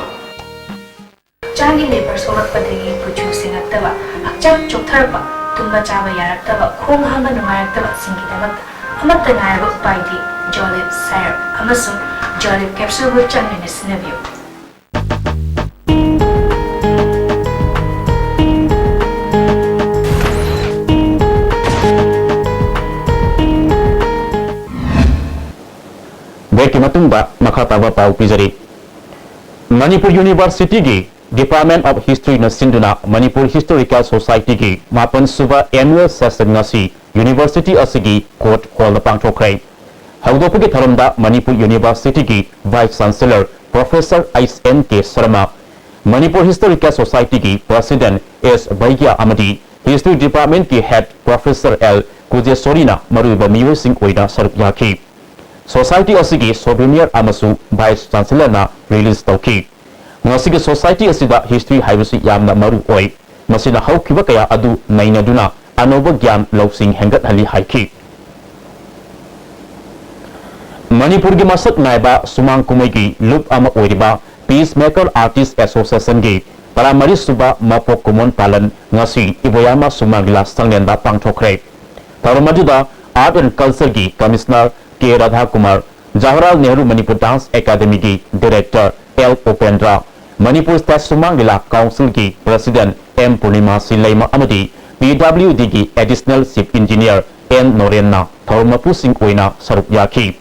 ꯍꯛꯆꯥꯡꯒꯤ ꯂꯦꯕꯔ ꯁꯣꯛꯂꯛꯄꯗꯒꯤ ꯀꯨꯆꯨ ꯁꯦꯡꯉꯛꯇꯕ, ꯍꯛꯆꯥꯡ ꯆꯣꯛꯊꯔꯛꯄ, ꯇꯨꯝꯕ ꯆꯥꯕ ꯌꯥꯔꯛꯇꯕ, ꯈꯣꯡ ꯍꯥꯝꯕ ꯅꯨꯡꯉꯥꯏꯔꯛꯇꯕꯁꯤꯡꯒꯤꯗꯃꯛꯇ ꯑꯃꯠꯇ ꯉꯥꯏꯔꯕ ꯎꯄꯥꯏꯗꯤ ꯖꯣꯂꯤꯞ ꯁꯥꯏꯔꯞ ꯑꯃꯁꯨꯡ ꯖꯣꯂꯤꯞ ꯀꯦꯞꯁꯨꯜꯕꯨ ꯆꯥꯡ ꯅꯥꯏꯅ ꯁꯤꯖꯤꯟꯅꯕꯤꯌꯨ꯫ ꯕ꯭ꯔꯦꯛꯀꯤ ꯃꯇꯨꯡꯗ ꯃꯈꯥ ꯇꯥꯕ ꯄꯥꯎ ꯄꯤꯖꯔꯤ꯫ ꯃꯅꯤꯄꯨꯔ ꯌꯨꯅꯤꯚꯔꯁꯤꯇꯤꯒꯤ Department of Historyꯅ ꯁꯤꯟꯗꯨꯅ ꯃꯅꯤꯄꯨꯔ ꯍꯤꯁꯇꯣꯔꯤꯀꯦꯜ ꯁꯣꯁꯥꯏꯇꯤꯒꯤ ꯃꯥꯄꯟ ꯁꯨꯕ annual session ꯉꯁꯤ ꯌꯨꯅꯤꯚꯔꯁꯤꯇꯤ ꯑꯁꯤꯒꯤ ꯀꯣꯔꯠ ꯍꯣꯜꯗ ꯄꯥꯡꯊꯣꯛꯈ꯭ꯔꯦ꯫ ꯍꯧꯗꯣꯛꯄꯒꯤ ꯊꯧꯔꯝꯗ ꯃꯅꯤꯄꯨꯔ ꯌꯨꯅꯤꯚꯔꯁꯤꯇꯤꯒꯤ Vice Chancellor Professor H N K Sharma, Manipur historical ꯁꯣꯁꯥꯏꯇꯤꯒꯤ President ꯑꯦꯁ ꯕꯩꯒ꯭ꯌꯥ ꯑꯃꯗꯤ History Departmentꯀꯤ Head Professor ꯑꯦꯜ ꯀꯨꯖꯦꯁꯣꯔꯤꯅ ꯃꯔꯨꯑꯣꯏꯕ ꯃꯤꯑꯣꯏꯁꯤꯡ ꯑꯣꯏꯅ ꯁꯔꯨꯛ ꯌꯥꯈꯤ꯫ ꯁꯣꯁꯥꯏꯇꯤ ꯑꯁꯤꯒꯤ souvenir ꯑꯃꯁꯨ Vice Chancellorꯅ release ꯇꯧꯈꯤ꯫ ꯉꯁꯤꯒꯤ ꯁꯣꯁꯥꯏꯇꯤ ꯑꯁꯤꯗ ꯍꯤꯁꯇ꯭ꯔꯤ ꯍꯥꯏꯕꯁꯤ ꯌꯥꯝꯅ ꯃꯔꯨ ꯑꯣꯏ꯫ ꯃꯁꯤꯅ ꯍꯧꯈꯤꯕ ꯀꯌꯥ ꯑꯗꯨ ꯅꯩꯅꯗꯨꯅ ꯑꯅꯧꯕ ꯒ꯭ꯌꯥꯟ ꯂꯧꯁꯤꯡ ꯍꯦꯟꯒꯠꯍꯜꯂꯤ ꯍꯥꯏꯈꯤ꯫ ꯃꯅꯤꯄꯨꯔꯒꯤ ꯃꯁꯛ ꯅꯥꯏꯕ ꯁꯨꯃꯥꯡ ꯀꯨꯝꯍꯩꯒꯤ ꯂꯨꯞ ꯑꯃ ꯑꯣꯏꯔꯤꯕ Peacemaker Artist Associationꯒꯤ ꯇꯔꯥꯃꯔꯤ ꯁꯨꯕ ꯃꯄꯣꯛ ꯀꯨꯝꯑꯣꯟ ꯄꯥꯂꯟ ꯉꯁꯤ ꯏꯕꯣꯌꯥꯏꯃ ꯁꯨꯃꯥꯡ ꯂꯤꯂꯥ ꯁꯪꯂꯦꯟꯗ ꯄꯥꯡꯊꯣꯛꯈ꯭ꯔꯦ꯫ ꯊꯧꯔꯝ ꯑꯗꯨꯗ Art and Cultureꯒꯤ Commissioner K Radhakumar, Jawaharlal Nehru Manipur Dance Academyꯒꯤ Director L Upendra, Manipur State Shumang Leela Councilꯒꯤ President ꯑꯦꯝ ꯄꯨꯔꯅꯤꯃꯥ ꯁꯤꯂꯩꯃ ꯑꯃꯗꯤ ꯄꯤ ꯗꯕ꯭ꯂꯤꯎ ꯗꯤꯒꯤ Additional Chief Engineer ꯑꯦꯟ ꯅꯣꯔꯦꯟꯅ ꯊꯧꯔꯝ ꯃꯄꯨꯁꯤꯡ ꯑꯣꯏꯅ ꯁꯔꯨꯛ ꯌꯥꯈꯤ꯫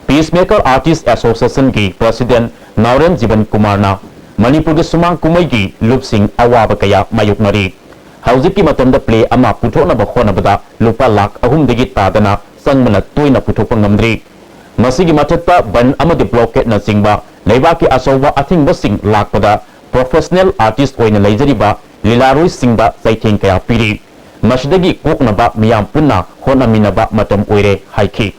Peacemaker Artist Associationꯒꯤ President ꯅꯥꯎꯔꯦꯝ ꯖꯤꯕꯟ ꯀꯨꯃꯥꯔꯅ ꯃꯅꯤꯄꯨꯔꯒꯤ ꯁꯨꯃꯥꯡ ꯀꯨꯝꯍꯩꯒꯤ ꯂꯨꯞꯁꯤꯡ ꯑꯋꯥꯕ ꯀꯌꯥ ꯃꯥꯌꯣꯛꯅꯔꯤ꯫ ꯍꯧꯖꯤꯛꯀꯤ ꯃꯇꯝꯗ play ꯑꯃ ꯄꯨꯊꯣꯛꯅꯕ ꯍꯣꯠꯅꯕꯗ ꯂꯨꯄꯥ ꯂꯥꯈ ꯑꯍꯨꯝꯗꯒꯤ ꯇꯥꯗꯅ ꯆꯪꯕꯅ ꯇꯣꯏꯅ ꯄꯨꯊꯣꯛꯄ ꯉꯝꯗ꯭ꯔꯤ꯫ ꯃꯁꯤꯒꯤ ꯃꯊꯛꯇ ꯕꯟ ꯑꯃꯗꯤ blockadeꯅꯆꯤꯡꯕ ꯂꯩꯕꯥꯛꯀꯤ ꯑꯆꯧꯕ ꯑꯊꯤꯡꯕꯁꯤꯡ ꯂꯥꯛꯄꯗ professional artist ꯑꯣꯏꯅ ꯂꯩꯖꯔꯤꯕ ꯂꯤꯂꯥꯔꯣꯏꯁꯤꯡꯗ ꯆꯩꯊꯦꯡ ꯀꯌꯥ ꯄꯤꯔꯤ꯫ ꯃꯁꯤꯗꯒꯤ ꯀꯣꯛꯅꯕ ꯃꯤꯌꯥꯝ ꯄꯨꯟꯅ ꯍꯣꯠꯅꯃꯤꯟꯅꯕ ꯃꯇꯝ ꯑꯣꯏꯔꯦ ꯍꯥꯏꯈꯤ꯫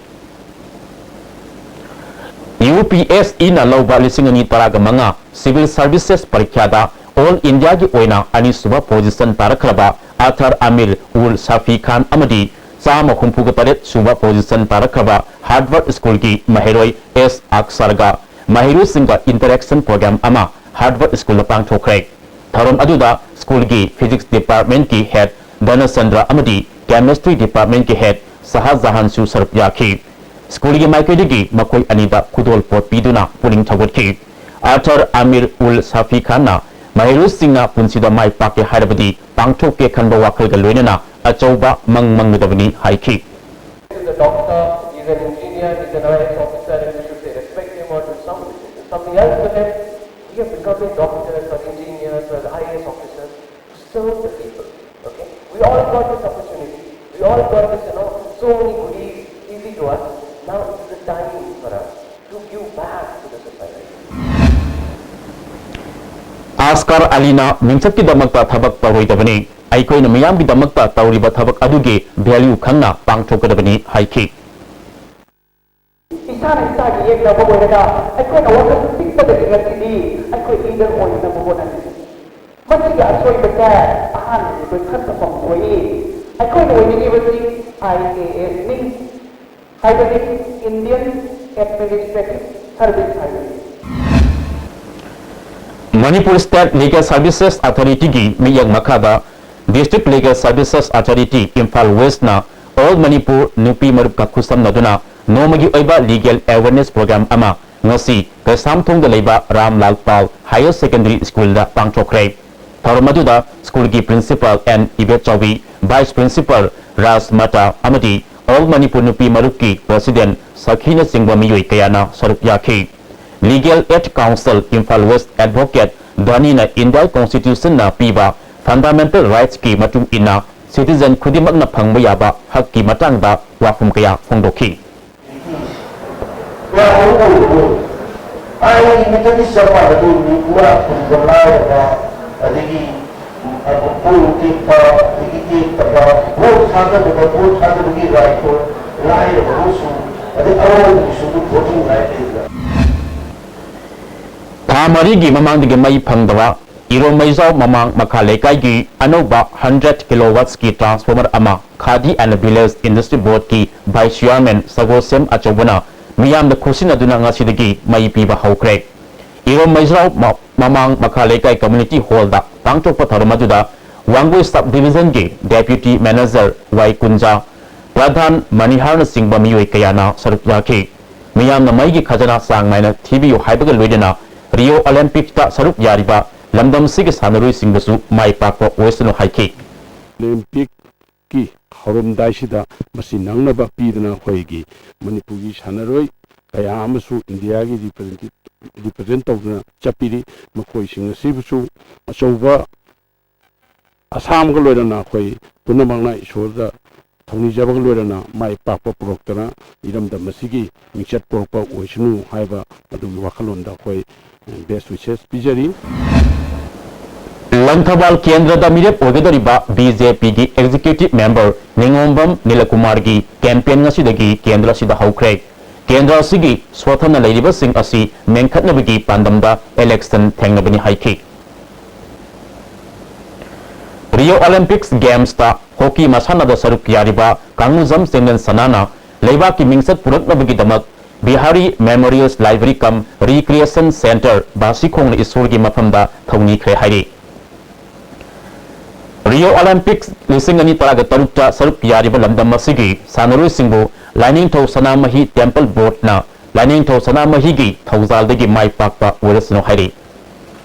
ꯌꯨ ꯄꯤ ꯑꯦꯁ ꯏꯅ ꯂꯧꯕ ꯂꯤꯁꯤꯡ ꯑꯅꯤ ꯇꯔꯥꯒ ꯃꯉꯥ Civil Services ꯄꯔꯤꯈ꯭ꯌꯥꯗ All Indiaꯒꯤ ꯑꯣꯏꯅ ꯑꯅꯤꯁꯨꯕ position ꯇꯥꯔꯛꯈ꯭ꯔꯕ ꯑꯊꯔ ꯑꯃꯤꯔ ꯎꯜ ꯁꯥꯐꯤ ꯈꯥꯟ ꯑꯃꯗꯤ ꯆꯥꯝꯃ ꯍꯨꯝꯐꯨꯒ ꯇꯔꯦꯠ ꯁꯨꯕ position ꯇꯥꯔꯛꯈ꯭ꯔꯕ Harvard Schoolꯒꯤ ꯃꯍꯩꯔꯣꯏ ꯑꯦꯁ ꯑꯛꯁꯔꯒ ꯃꯍꯩꯔꯣꯏꯁꯤꯡꯒ interaction program ꯑꯃ ꯍꯥꯔꯕꯔꯠ ꯁ꯭ꯀꯨꯜꯗ ꯄꯥꯡꯊꯣꯛꯈ꯭ꯔꯦ꯫ ꯊꯧꯔꯝ ꯑꯗꯨꯗ ꯁ꯭ꯀꯨꯜꯒꯤ Physics Departmentꯀꯤ Head ꯙꯅꯆꯟꯗ꯭ꯔ ꯑꯃꯗꯤ Chemistry Departmentꯀꯤ Head ꯁꯍꯥꯖꯍꯥꯟꯁꯨ ꯁꯔꯨꯛ ꯌꯥꯈꯤ꯫ ꯁ꯭ꯀꯨꯜꯒꯤ ꯃꯥꯏꯀꯩꯗꯒꯤ ꯃꯈꯣꯏ ꯑꯅꯤꯗ ꯈꯨꯗꯣꯜꯄꯣꯠ ꯄꯤꯗꯨꯅ ꯄꯨꯛꯅꯤꯡ ꯊꯧꯒꯠꯈꯤ꯫ ꯑꯥꯔꯊꯔ ꯑꯃꯤꯔ ꯎꯜ ꯁꯥꯐꯤ ꯈꯥꯟꯅ ꯃꯍꯩꯔꯣꯏꯁꯤꯡꯅ ꯄꯨꯟꯁꯤꯗ ꯃꯥꯏ ꯄꯥꯛꯀꯦ ꯍꯥꯏꯔꯕꯗꯤ ꯄꯥꯡꯊꯣꯛꯀꯦ ꯈꯟꯕ ꯋꯥꯈꯜꯒ ꯂꯣꯏꯅꯅ ꯑꯆꯧꯕ ꯃꯪ ꯃꯪꯒꯗꯕꯅꯤ ꯍꯥꯏꯈꯤ꯫ He's a doctor, he's an engineer, he's an I A S officer, and we should say respect him or do some, something else with him. We have become a doctor, or engineer, or I A S officer to serve the people. Okay? We all got this opportunity. We all got this, you know, so many goodies easy to us. Now it's the time for us to give back to the society. ꯑꯥꯁꯀꯥꯔ ꯑꯂꯤꯅ ꯃꯤꯡꯆꯠꯀꯤꯗꯃꯛꯇ ꯊꯕꯛ ꯇꯧꯔꯣꯏꯗꯕꯅꯤ, ꯑꯩꯈꯣꯏꯅ ꯃꯤꯌꯥꯝꯒꯤꯗꯃꯛꯇ ꯇꯧꯔꯤꯕ ꯊꯕꯛ ꯑꯗꯨꯒꯤ value ꯈꯪꯅ ꯄꯥꯡꯊꯣꯛꯀꯗꯕꯅꯤ ꯍꯥꯏꯈꯤ꯫ ꯏꯁꯥꯅ ꯏꯁꯥꯒꯤ ꯌꯦꯛꯅꯕ ꯑꯣꯏꯔꯒ ꯑꯩꯈꯣꯏꯅ ꯋꯥꯈꯜ ꯄꯤꯛꯄꯗꯒꯤ ꯉꯁꯤꯗꯤ ꯑꯩꯈꯣꯏ leader ꯑꯣꯏꯅꯕ ꯍꯣꯠꯅꯔꯤ꯫ ꯃꯁꯤꯒꯤ ꯑꯁꯣꯏꯕꯁꯦ ꯑꯍꯥꯟꯕꯗꯤ ꯑꯩꯈꯣꯏ ꯈꯟꯊꯐꯝ ꯊꯣꯛꯏ꯫ ꯑꯩꯈꯣꯏꯅ ꯑꯣꯏꯅꯤꯡꯉꯤꯕꯁꯤ I A S ꯅꯤ꯫ ꯍꯥꯏꯕꯗꯤ Indian Administrative Service ꯍꯥꯏꯕꯅꯤ꯫ Manipur State Legal Services Authorityꯒꯤ ꯃꯤꯠꯌꯦꯡ ꯃꯈꯥꯗ District Legal Services Authority Imphal Westꯅ All Manipur ꯅꯨꯄꯤ ꯃꯔꯨꯞꯀ ꯈꯨꯠꯁꯝꯅꯗꯨꯅ ꯅꯣꯡꯃꯒꯤ ꯑꯣꯏꯕ legal awareness program ꯑꯃ ꯉꯁꯤ ꯀꯩꯁꯥꯝꯊꯣꯡꯗ ꯂꯩꯕ ꯔꯥꯝꯂꯥꯜ ꯄꯥꯜ Higher Secondary Schoolꯗ ꯄꯥꯡꯊꯣꯛꯈ꯭ꯔꯦ꯫ ꯊꯧꯔꯝ ꯑꯗꯨꯗ ꯁ꯭ꯀꯨꯜꯒꯤ Principal ꯑꯦꯟ ꯏꯕꯦꯆꯥꯎꯕꯤ, Vice Principal ꯔꯥꯖ ꯃꯇꯥ ꯑꯃꯗꯤ All Manipur ꯅꯨꯄꯤ ꯃꯔꯨꯞꯀꯤ President ꯁꯈꯤꯅꯆꯤꯡꯕ ꯃꯤꯑꯣꯏ ꯀꯌꯥꯅ ꯁꯔꯨꯛ ꯌꯥꯈꯤ꯫ Legal Aid Counsel Imphal West Advocate ꯙꯅꯤꯅ India Constitutionꯅ ꯄꯤꯕ fundamental rightsꯀꯤ ꯃꯇꯨꯡ ꯏꯟꯅ citizen ꯈꯨꯗꯤꯡꯃꯛꯅ ꯐꯪꯕ ꯌꯥꯕ ꯍꯛꯀꯤ ꯃꯇꯥꯡꯗ ꯋꯥꯐꯝ ꯀꯌꯥ ꯐꯣꯡꯗꯣꯛꯈꯤ꯫ ꯀꯌꯥ ꯃꯔꯨ ꯑꯣꯏꯕꯅꯣ? ꯊꯥꯏꯅꯒꯤ ꯃꯤꯇꯔꯒꯤ ꯆꯞ ꯃꯥꯟꯅꯕ ꯃꯤ ꯄꯨꯔꯥ ꯈꯨꯡꯒꯪ ꯂꯥꯏꯔꯕ, ꯑꯗꯒꯤ, ꯑ, ꯀꯣꯜ ꯇꯦꯛꯄ, ꯑꯗꯒꯤ ꯇꯦꯛꯇꯕ, ꯚꯣꯠ ꯊꯥꯗꯕꯗ ꯚꯣꯠ ꯊꯥꯗꯕꯒꯤ right ꯇꯣ ꯂꯥꯏꯔꯕ ꯑꯃꯁꯨꯡ ꯑꯗꯩ ꯑꯋꯥꯡꯕꯒꯤꯁꯨ ꯑꯗꯨꯝ voting right ꯂꯩꯕ꯫ ꯊꯥ ꯃꯔꯤꯒꯤ ꯃꯃꯥꯡꯗꯒꯤ ꯃꯩ ꯐꯪꯗꯕ ꯏꯔꯣꯃꯩꯖꯥꯎ ꯃꯃꯥꯡ ꯃꯈꯥ ꯂꯩꯀꯥꯏꯒꯤ ꯑꯅꯧꯕ hundred kilowattsꯀꯤ transformer ꯑꯃ Khadi and Village Industry Boardꯀꯤ Vice Chairman ꯁꯒꯣꯜꯁꯦꯝ ꯑꯆꯧꯕꯅ ꯃꯤꯌꯥꯝꯗ ꯈꯨꯠꯁꯤꯟꯅꯗꯨꯅ ꯉꯁꯤꯗꯒꯤ ꯃꯩ ꯄꯤꯕ ꯍꯧꯈ꯭ꯔꯦ꯫ ꯏꯔꯣꯝ ꯃꯩꯖ꯭ꯔꯥꯎ ꯃ-, ꯃꯃꯥꯡ ꯃꯈꯥ ꯂꯩꯀꯥꯏ community hall ꯗ ꯄꯥꯡꯊꯣꯛꯄ ꯊꯧꯔꯝ ꯑꯗꯨꯗ ꯋꯥꯡꯒꯣꯏ sub division ꯒꯤ deputy manager ꯋꯥꯏ ꯀꯨꯟꯖꯥ, ꯄ꯭ꯔꯙꯥꯟ ꯃꯅꯤꯍꯥꯔꯅꯆꯤꯡꯕ ꯃꯤꯑꯣꯏ ꯀꯌꯥꯅ ꯁꯔꯨꯛ ꯌꯥꯈꯤ꯫ ꯃꯤꯌꯥꯝꯅ ꯃꯩꯒꯤ ꯈꯖꯅꯥ ꯆꯥꯡ ꯅꯥꯏꯅ ꯊꯤꯕꯤꯌꯨ ꯍꯥꯏꯕꯒ ꯂꯣꯏꯅꯅ Rio Olympics ꯇ ꯁꯔꯨꯛ ꯌꯥꯔꯤꯕ ꯂꯝꯗꯝꯁꯤꯒꯤ ꯁꯥꯟꯅꯔꯣꯏꯁꯤꯡꯕꯨꯁꯨ ꯃꯥꯏ ꯄꯥꯛꯄ ꯑꯣꯏꯁꯅꯨ ꯍꯥꯏꯈꯤ꯫ Olympic ꯀꯤ ꯍꯧꯔꯝꯗꯥꯏꯁꯤꯗ ꯃꯁꯤ ꯅꯪꯅꯕ ꯄꯤꯗꯅ ꯑꯩꯈꯣꯏꯒꯤ ꯃꯅꯤꯄꯨꯔꯒꯤ ꯁꯥꯟꯅꯔꯣꯏ ꯀꯌꯥ ꯑꯃꯁꯨ ꯏꯟꯗꯤꯌꯥꯒꯤ represent-, represent ꯇꯧꯗꯨꯅ ꯆꯠꯄꯤꯔꯤ꯫ ꯃꯈꯣꯏꯁꯤꯡ ꯑꯁꯤꯕꯨꯁꯨ ꯑꯆꯧꯕ ꯑꯁꯥ ꯑꯃꯒ ꯂꯣꯏꯅꯅ ꯑꯩꯈꯣꯏ ꯄꯨꯝꯅꯃꯛꯅ ꯏꯁꯣꯔꯗ ꯊꯧꯅꯤꯖꯕꯒ ꯂꯣꯏꯅꯅ ꯃꯥꯏ ꯄꯥꯛꯄ ꯄꯨꯔꯛꯇꯅ ꯏꯔꯝꯗꯝ ꯑꯁꯤꯒꯤ ꯃꯤꯡꯆꯠ ꯄꯨꯔꯛꯄ ꯑꯣꯏꯁꯅꯨ ꯍꯥꯏꯕ ꯑꯗꯨꯒꯤ ꯋꯥꯈꯜꯂꯣꯟꯗ ꯑꯩꯈꯣꯏ best wishes ꯄꯤꯖꯔꯤ꯫ ꯂꯪꯊꯕꯥꯜ ꯀꯦꯟꯗ꯭ꯔꯗ ꯃꯤꯔꯦꯞ ꯑꯣꯏꯒꯗꯧꯔꯤꯕ BJP ꯒꯤ executive member ꯅꯤꯉꯣꯝꯕꯝ ꯅꯤꯂꯀꯨꯃꯥꯔꯒꯤ campaign ꯉꯁꯤꯗꯒꯤ ꯀꯦꯟꯗ꯭ꯔ ꯑꯁꯤꯗ ꯍꯧꯈ꯭ꯔꯦ꯫ ꯀꯦꯟꯗ꯭ꯔ ꯑꯁꯤꯒꯤ ꯁꯣꯠꯊꯅ ꯂꯩꯔꯤꯕꯁꯤꯡ ꯑꯁꯤ ꯃꯦꯟꯈꯠꯅꯕꯒꯤ ꯄꯥꯟꯗꯝꯗ election ꯊꯦꯡꯅꯕꯅꯤ ꯍꯥꯏꯈꯤ꯫ Rio Olympics Games ꯇ hockey ꯃꯁꯥꯟꯅꯗ ꯁꯔꯨꯛ ꯌꯥꯔꯤꯕ ꯀꯥꯡꯂꯨꯖꯝ ꯆꯦꯡꯅꯦꯟ ꯁꯅꯥꯅ ꯂꯩꯕꯥꯛꯀꯤ ꯃꯤꯡꯆꯠ ꯄꯨꯔꯛꯅꯕꯒꯤꯗꯃꯛ Bihari Memorials Library cum Recreation Centre ꯕꯥꯁꯤꯈꯣꯡꯅ ꯏꯁꯣꯔꯒꯤ ꯃꯐꯝꯗ ꯊꯧꯅꯤꯈ꯭ꯔꯦ ꯍꯥꯏꯔꯤ꯫ Rio Olympics ꯂꯤꯁꯤꯡ ꯑꯅꯤ ꯇꯔꯥꯒ ꯇꯔꯨꯛꯇ ꯁꯔꯨꯛ ꯌꯥꯔꯤꯕ ꯂꯝꯗꯝ ꯑꯁꯤꯒꯤ ꯁꯥꯟꯅꯔꯣꯏꯁꯤꯡꯕꯨ ꯂꯥꯏꯅꯤꯡꯊꯧ ꯁꯅꯥꯃꯍꯤ Temple Board ꯅ ꯂꯥꯏꯅꯤꯡꯊꯧ ꯁꯅꯥꯃꯍꯤꯒꯤ ꯊꯧꯖꯥꯜꯗꯒꯤ ꯃꯥꯏ ꯄꯥꯛꯄ ꯑꯣꯏꯔꯁꯅꯨ ꯍꯥꯏꯔꯤ꯫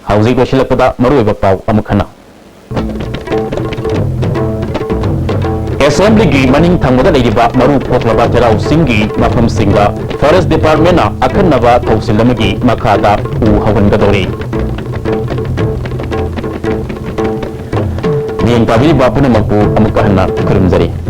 ꯍꯧꯖꯤꯛ ꯂꯣꯏꯁꯤꯜꯂꯛꯄꯗ ꯃꯔꯨꯑꯣꯏꯕ ꯄꯥꯎ ꯑꯃꯨꯛ ꯍꯟꯅ꯫ Assembly ꯒꯤ ꯃꯅꯤꯡ ꯊꯪꯕꯗ ꯂꯩꯔꯤꯕ ꯃꯔꯨ ꯀꯣꯛꯂꯕ ꯆꯩꯔꯥꯎ ꯆꯤꯡꯒꯤ ꯃꯐꯝꯁꯤꯡꯗ Forest Department ꯅ ꯑꯈꯟꯅꯕ ꯊꯧꯁꯤꯜ ꯑꯃꯒꯤ ꯃꯈꯥꯗ ꯎ ꯍꯧꯍꯟꯒꯗꯧꯔꯤ꯫ ꯃꯤꯠꯌꯦꯡ ꯇꯥꯕꯤꯔꯤꯕ ꯄꯨꯝꯅꯃꯛꯄꯨ ꯑꯃꯨꯛ ꯍꯟꯅ ꯈꯨꯔꯨꯝꯖꯔꯤ꯫